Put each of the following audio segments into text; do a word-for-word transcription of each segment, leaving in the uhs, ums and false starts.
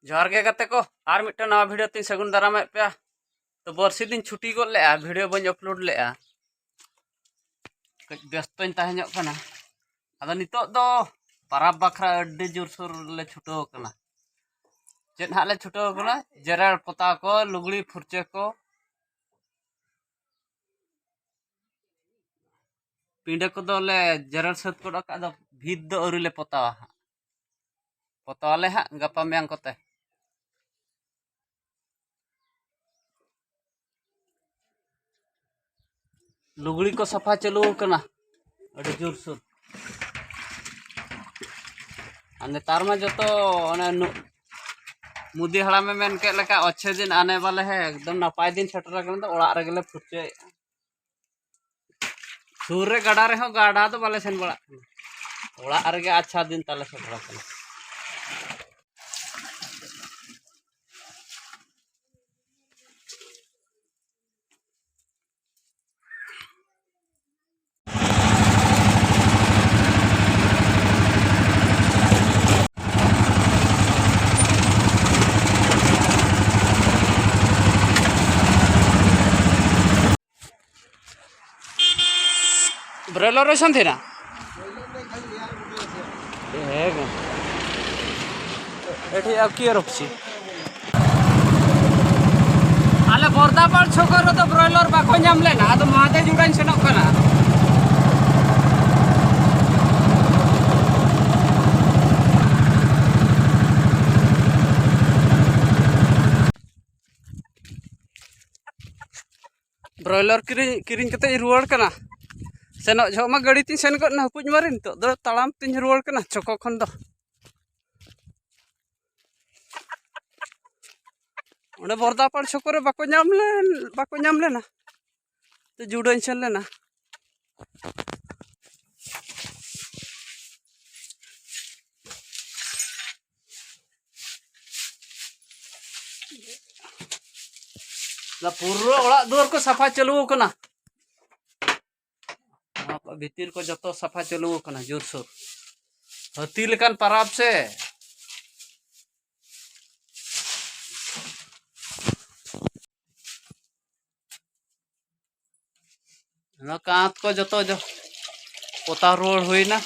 ᱡᱚᱦᱟᱨ ᱜᱮ ᱜᱟᱛᱮ ᱠᱚ, ᱟᱨ ᱢᱤᱫᱴᱟᱝ ᱱᱟᱣᱟ ᱵᱷᱤᱰᱤᱭᱳ ᱛᱤᱧ ᱥᱟᱹᱜᱩᱱ ᱫᱟᱨᱟᱢᱮᱫ ᱯᱮᱭᱟ᱾ ᱛᱚ, ᱵᱟᱹᱨᱥᱤ ᱫᱤᱱ ᱪᱷᱩᱴᱤ ᱜᱚᱫ ᱞᱮᱜᱼᱟ, ᱵᱷᱤᱰᱤᱭᱳ ᱵᱟᱹᱧ ᱟᱯᱞᱳᱰ ᱞᱮᱜᱼᱟ, ᱠᱟᱹᱡ ᱵᱮᱥᱛᱚᱧ ᱛᱟᱦᱮᱸ ᱧᱚᱜ ᱠᱟᱱᱟ᱾ ᱟᱫᱚ ᱱᱤᱛᱚᱜ ᱫᱚ ᱯᱟᱨᱟᱵᱽ ᱵᱟᱠᱷᱨᱟ ᱟᱹᱰᱤ ᱡᱳᱨᱥᱳᱨ ᱞᱮ ᱪᱷᱩᱴᱟᱹᱣ ᱠᱟᱱᱟ᱾ ᱪᱮᱫ ᱦᱟᱸᱜ ᱞᱮ ᱪᱷᱩᱴᱟᱹᱣ ᱠᱟᱱᱟ? ᱡᱮᱨᱮᱲ ᱯᱚᱛᱟᱣ ᱠᱚ, ᱞᱩᱜᱽᱲᱤ ᱯᱷᱩᱨᱪᱟᱹ ᱠᱚ, ᱯᱤᱸᱰᱟᱹ ᱠᱚᱫᱚ ᱞᱮ ᱡᱮᱨᱮᱲ ᱥᱟᱹᱛ ᱜᱚᱫ ᱟᱠᱟᱫ, ᱫᱚ ᱵᱷᱤᱛ ᱫᱚ ᱟᱹᱣᱨᱤ ᱞᱮ ᱯᱚᱛᱟᱣᱟ ᱦᱟᱸᱜ᱾ ᱯᱚᱛᱟᱣᱟᱞᱮ ᱦᱟᱸᱜ ᱜᱟᱯᱟ ᱢᱮᱭᱟᱝ ᱠᱚᱛᱮ᱾ ᱞᱩᱜᱽᱲᱤ ᱠᱚ ᱥᱟᱯᱷᱟ ᱪᱟᱹᱞᱩ ᱟᱠᱟᱱᱟ ᱟᱹᱰᱤ ᱡᱳᱨᱥᱳᱨ᱾ ᱟᱨ ᱱᱮᱛᱟᱨ ᱢᱟ ᱡᱚᱛᱚ ᱚᱱᱮ ᱱᱩ-, ᱢᱳᱫᱤ ᱦᱟᱲᱟᱢᱮ ᱢᱮᱱ ᱠᱮᱫ ᱞᱮᱠᱟ, "ᱚᱪᱪᱷᱮ ᱫᱤᱱ ᱟᱱᱮ ᱵᱟᱞᱮ ᱦᱮ", ᱮᱠᱫᱚᱢ ᱱᱟᱯᱟᱭ ᱫᱤᱱ ᱥᱮᱴᱮᱨ ᱟᱠᱟᱱᱟ, ᱫᱚ ᱚᱲᱟᱜ ᱨᱮᱜᱮ ᱞᱮ ᱯᱷᱩᱨᱪᱟᱹᱭᱮᱫᱼᱟ᱾ ᱥᱩᱨ ᱨᱮ ᱜᱟᱰᱟ ᱨᱮᱦᱚᱸ ᱜᱟᱰᱟ ᱫᱚ ᱵᱟᱞᱮ ᱥᱮᱱ ᱵᱟᱲᱟᱜ ᱠᱟᱱᱟ, ᱚᱲᱟᱜ ᱨᱮᱜᱮ ᱟᱪᱪᱷᱟ ᱫᱤᱱ ᱛᱟᱞᱮ ᱥᱮᱴᱮᱨ ᱟᱠᱟᱱᱟ᱾ ବ୍ରଏଲର ଅଛନ୍ତି ନା? ଏଠି ଆଉ କିଏ ରଖିଛି? ᱟᱞᱮ ᱵᱚᱨᱫᱟᱯᱟᱲ ᱪᱷᱚᱠ ᱨᱮᱫᱚ ᱵᱨᱚᱭᱞᱟᱨ ᱵᱟᱠᱚ ᱧᱟᱢ ᱞᱮᱱᱟ, ᱟᱫᱚ ᱢᱟᱦᱫᱮ ᱡᱩᱲᱟᱧ ᱥᱮᱱᱚᱜ ᱠᱟᱱᱟ᱾ ᱵᱨᱚᱭᱞᱟᱨ ᱠᱤᱨᱤᱧ, ᱠᱤᱨᱤᱧ ᱠᱟᱛᱮ ᱤᱧ ᱨᱩᱣᱟᱹᱲ ᱠᱟᱱᱟ᱾ ᱥᱮᱱᱚᱜ ᱡᱚᱦᱚᱜ ᱢᱟ ᱜᱟᱹᱰᱤ ᱛᱤᱧ ᱥᱮᱱ ᱜᱚᱫ ᱮᱱᱟ, ᱦᱟᱹᱯᱩᱡ ᱢᱟᱨᱮ, ᱱᱤᱛᱚᱜ ᱫᱚ ᱛᱟᱲᱟᱢ ᱛᱤᱧ ᱨᱩᱣᱟᱹᱲ ᱠᱟᱱᱟ ᱪᱷᱚᱠᱚ ᱠᱷᱚᱱ ᱫᱚ᱾ ᱚᱸᱰᱮ ᱵᱚᱨᱫᱟᱯᱟᱲ ᱪᱷᱚᱠᱚ ᱨᱮ ᱵᱟᱠᱚ ᱧᱟᱢ ᱞᱮᱱ, ᱵᱟᱠᱚ ᱧᱟᱢ ᱞᱮᱱᱟ, ᱛᱚ ᱡᱩᱰᱟᱹᱧ ᱥᱮᱱ ᱞᱮᱱᱟ᱾ ᱯᱩᱨᱟᱹ ᱚᱲᱟᱜ ᱫᱩᱣᱟᱹᱨ ᱠᱚ ᱥᱟᱯᱷᱟ ᱪᱟᱹᱞᱩ ᱟᱠᱟᱱᱟ᱾ ᱱᱚᱣᱟ ᱠᱚ ᱵᱷᱤᱛᱤᱨ ᱠᱚ ᱡᱚᱛᱚ ᱥᱟᱯᱷᱟ ᱪᱟᱹᱞᱩ ᱟᱠᱟᱱᱟ ᱡᱳᱨᱥᱳᱨ᱾ ᱦᱟᱹᱛᱤ ᱞᱮᱠᱟᱱ ᱯᱟᱨᱟᱵᱽ ᱥᱮ᱾ ᱱᱚᱣᱟ ᱠᱟᱸᱛ ᱠᱚ ᱡᱚᱛᱚ ᱡᱚ-, ᱯᱚᱛᱟᱣ ᱨᱩᱣᱟᱹᱲ ᱦᱩᱭᱱᱟ᱾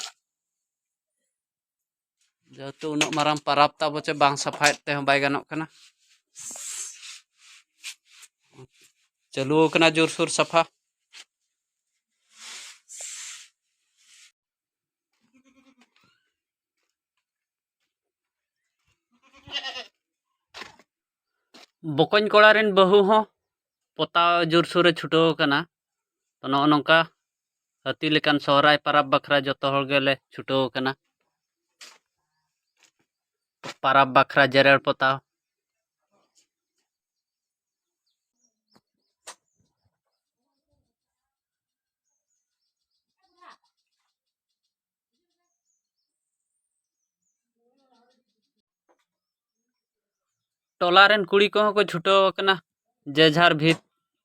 ᱡᱮᱦᱮᱛᱩ ᱩᱱᱟᱹᱜ ᱢᱟᱨᱟᱝ ᱯᱟᱨᱟᱵᱽ ᱛᱟᱵᱚ, ᱪᱮ ᱵᱟᱝ ᱥᱟᱯᱷᱟᱭᱮᱫ ᱛᱮᱦᱚᱸ ᱵᱟᱭ ᱜᱟᱱᱚᱜ ᱠᱟᱱᱟ᱾ ᱪᱟᱹᱞᱩ ᱟᱠᱟᱱᱟ ᱡᱳᱨᱥᱳᱨ ᱥᱟᱯᱷᱟ᱾ ᱵᱚᱠᱚᱧ ᱠᱚᱲᱟ ᱨᱮᱱ ᱵᱟᱹᱦᱩ ᱦᱚᱸ ᱯᱚᱛᱟᱣ ᱡᱳᱨᱥᱳᱨ ᱮ ᱪᱷᱩᱴᱟᱹᱣ ᱟᱠᱟᱱᱟ᱾ ᱛᱚ, ᱱᱚᱜᱼᱚ ᱱᱚᱝᱠᱟ ᱦᱟᱹᱛᱤ ᱞᱮᱠᱟᱱ ᱥᱚᱦᱨᱟᱭ ᱯᱟᱨᱟᱵᱽ ᱵᱟᱠᱷᱨᱟ ᱡᱚᱛᱚ ᱦᱚᱲ ᱜᱮᱞᱮ ᱪᱷᱩᱴᱟᱹᱣ ᱟᱠᱟᱱᱟ᱾ ᱯᱟᱨᱟᱵᱽ ᱵᱟᱠᱷᱨᱟ ᱡᱮᱨᱮᱲ ᱯᱚᱛᱟᱣ᱾ ᱴᱚᱞᱟ ᱨᱮᱱ ᱠᱩᱲᱤ ᱠᱚᱦᱚᱸ ᱠᱚ ᱪᱷᱩᱴᱟᱹᱣ ᱟᱠᱟᱱᱟ, ᱡᱮ ᱡᱷᱟᱨ ᱵᱷᱤᱛ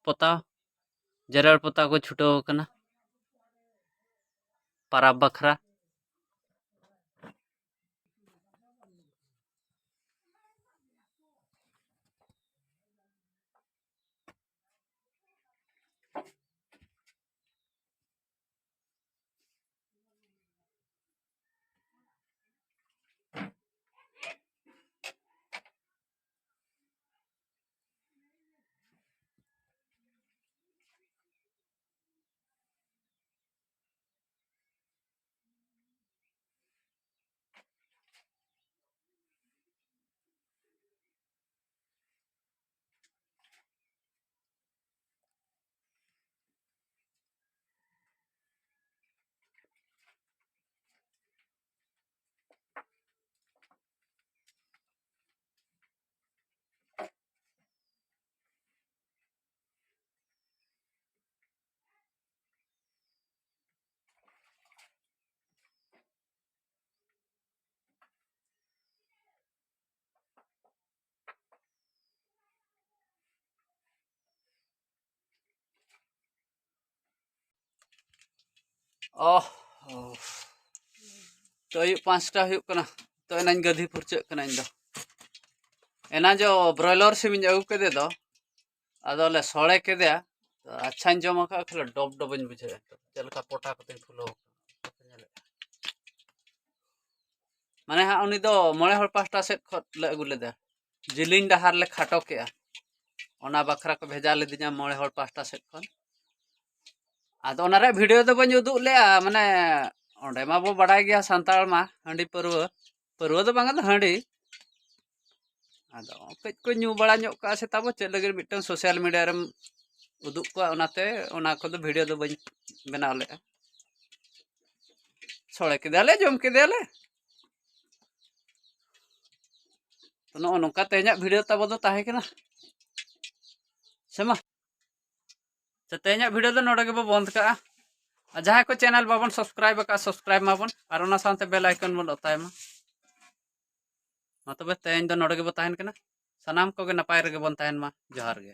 ᱯᱚᱛᱟᱣ, ᱡᱮᱨᱮᱲ ᱯᱚᱛᱟᱣ ᱠᱚ ᱪᱷᱩᱴᱟᱹᱣ ᱟᱠᱟᱱᱟ ᱯᱟᱨᱟᱵᱽ ᱵᱟᱠᱷᱨᱟ᱾ ᱚᱦ, ᱚᱦ᱾ ᱛᱚ, ᱟᱹᱭᱩᱵ ᱯᱟᱸᱪᱴᱟ ᱦᱩᱭᱩᱜ ᱠᱟᱱᱟ᱾ ᱛᱚ, ᱮᱱᱟᱧ ᱜᱟᱹᱫᱷᱤ ᱯᱷᱩᱨᱪᱟᱹᱜ ᱠᱟᱱᱟ ᱤᱧ ᱫᱚ᱾ ᱮᱱᱟ ᱡᱚ ᱵᱨᱚᱭᱞᱟᱨ ᱥᱤᱢᱤᱧ ᱟᱹᱜᱩ ᱠᱮᱫᱮ ᱫᱚ, ᱟᱫᱚ ᱞᱮ ᱥᱚᱲᱮ ᱠᱮᱫᱮᱭᱟ᱾ ᱛᱚ ᱟᱪᱪᱷᱟᱧ ᱡᱚᱢ ᱟᱠᱟᱫᱼᱟ, ᱠᱷᱟᱹᱞᱤ ᱰᱚᱵ ᱰᱚᱵ ᱤᱧ ᱵᱩᱡᱷᱟᱹᱣᱮᱫᱼᱟ᱾ ᱪᱮᱫ ᱞᱮᱠᱟ ᱯᱚᱴᱟ ᱠᱟᱛᱮᱧ ᱯᱷᱩᱞᱟᱹᱣ ᱟᱠᱟᱱᱟ᱾ ᱢᱟᱱᱮ ᱦᱟᱸᱜ ᱩᱱᱤ ᱫᱚ ᱢᱚᱬᱮ ᱦᱚᱲ ᱯᱟᱦᱴᱟ ᱥᱮᱫ ᱠᱷᱚᱱ ᱞᱮ ᱟᱹᱜᱩ ᱞᱮᱫᱟ, ᱡᱮᱞᱮᱧ ᱰᱟᱦᱟᱨ ᱞᱮ ᱠᱷᱟᱴᱚ ᱠᱮᱜᱼᱟ᱾ ᱚᱱᱟ ᱵᱟᱠᱷᱨᱟ ᱠᱚ ᱵᱷᱮᱡᱟ ᱞᱤᱫᱤᱧᱟ ᱢᱚᱬᱮ ᱦᱚᱲ ᱯᱟᱦᱴᱟ ᱥᱮᱫ ᱠᱷᱚᱱ᱾ ᱟᱫᱚ ᱚᱱᱟ ᱨᱮᱭᱟᱜ ᱵᱷᱤᱰᱤᱭᱳ ᱫᱚ ᱵᱟᱹᱧ ᱩᱫᱩᱜ ᱞᱮᱜᱼᱟ, ᱢᱟᱱᱮ ᱚᱸᱰᱮ ᱢᱟ ᱵᱚ ᱵᱟᱲᱟᱭ ᱜᱮᱭᱟ ᱥᱟᱱᱛᱟᱲ ᱢᱟ ᱦᱟᱺᱰᱤ ᱯᱟᱹᱨᱣᱟᱹ, ᱯᱟᱹᱨᱣᱟᱹ ᱫᱚ ᱵᱟᱝᱟ, ᱫᱚ ᱦᱟᱺᱰᱤ᱾ ᱟᱫᱚ ᱠᱟᱹᱡ ᱠᱚ ᱧᱩ ᱵᱟᱲᱟ ᱧᱚᱜ ᱠᱟᱜᱼᱟ ᱥᱮ ᱛᱟᱵᱚ, ᱪᱮᱫ ᱞᱟᱹᱜᱤᱫ ᱢᱤᱫᱴᱟᱝ ᱥᱳᱥᱟᱞ ᱢᱤᱰᱤᱭᱟ ᱨᱮᱢ ᱩᱫᱩᱜ ᱠᱚᱣᱟ, ᱚᱱᱟᱛᱮ ᱚᱱᱟ ᱠᱚᱫᱚ ᱵᱷᱤᱰᱤᱭᱳ ᱫᱚ ᱵᱟᱹᱧ ᱵᱮᱱᱟᱣ ᱞᱮᱜᱼᱟ᱾ ᱥᱚᱲᱮ ᱠᱮᱫᱟᱞᱮ, ᱡᱚᱢ ᱠᱮᱫᱟᱞᱮ᱾ ᱛᱚ ᱱᱚᱜᱼᱚ ᱱᱚᱝᱠᱟ ᱛᱮᱦᱮᱧᱟᱜ ᱵᱷᱤᱰᱤᱭᱳ ᱛᱟᱵᱚ ᱫᱚ ᱛᱟᱦᱮᱸ ᱠᱟᱱᱟ, ᱥᱮ ᱢᱟ? ᱛᱚ ᱛᱮᱦᱮᱧᱟᱜ ᱵᱷᱤᱰᱤᱭᱳ ᱫᱚ ᱱᱚᱰᱮ ᱜᱮᱵᱚ ᱵᱚᱱᱫ ᱠᱟᱜᱼᱟ᱾ ᱟᱨ ᱡᱟᱦᱟᱸᱭ ᱠᱚ ᱪᱮᱱᱮᱞ ᱵᱟᱵᱚᱱ ᱥᱟᱵᱥᱠᱨᱟᱭᱤᱵ ᱟᱠᱟᱫ, ᱥᱟᱵᱥᱠᱨᱟᱭᱤᱵ ᱢᱟᱵᱚᱱ, ᱟᱨ ᱚᱱᱟ ᱥᱟᱶᱛᱮ ᱵᱮᱞ ᱟᱭᱠᱚᱱ ᱵᱚᱱ ᱚᱛᱟᱭ ᱢᱟ᱾ ᱢᱟ ᱛᱚᱵᱮ ᱛᱮᱦᱮᱧ ᱫᱚ ᱱᱚᱰᱮ ᱜᱮᱵᱚ ᱛᱟᱦᱮᱱ ᱠᱟᱱᱟ᱾ ᱥᱟᱱᱟᱢ ᱠᱚᱜᱮ ᱱᱟᱯᱟᱭ ᱨᱮᱜᱮ ᱵᱚᱱ ᱛᱟᱦᱮᱱ ᱢᱟ᱾ ᱡᱚᱦᱟᱨ ᱜᱮ᱾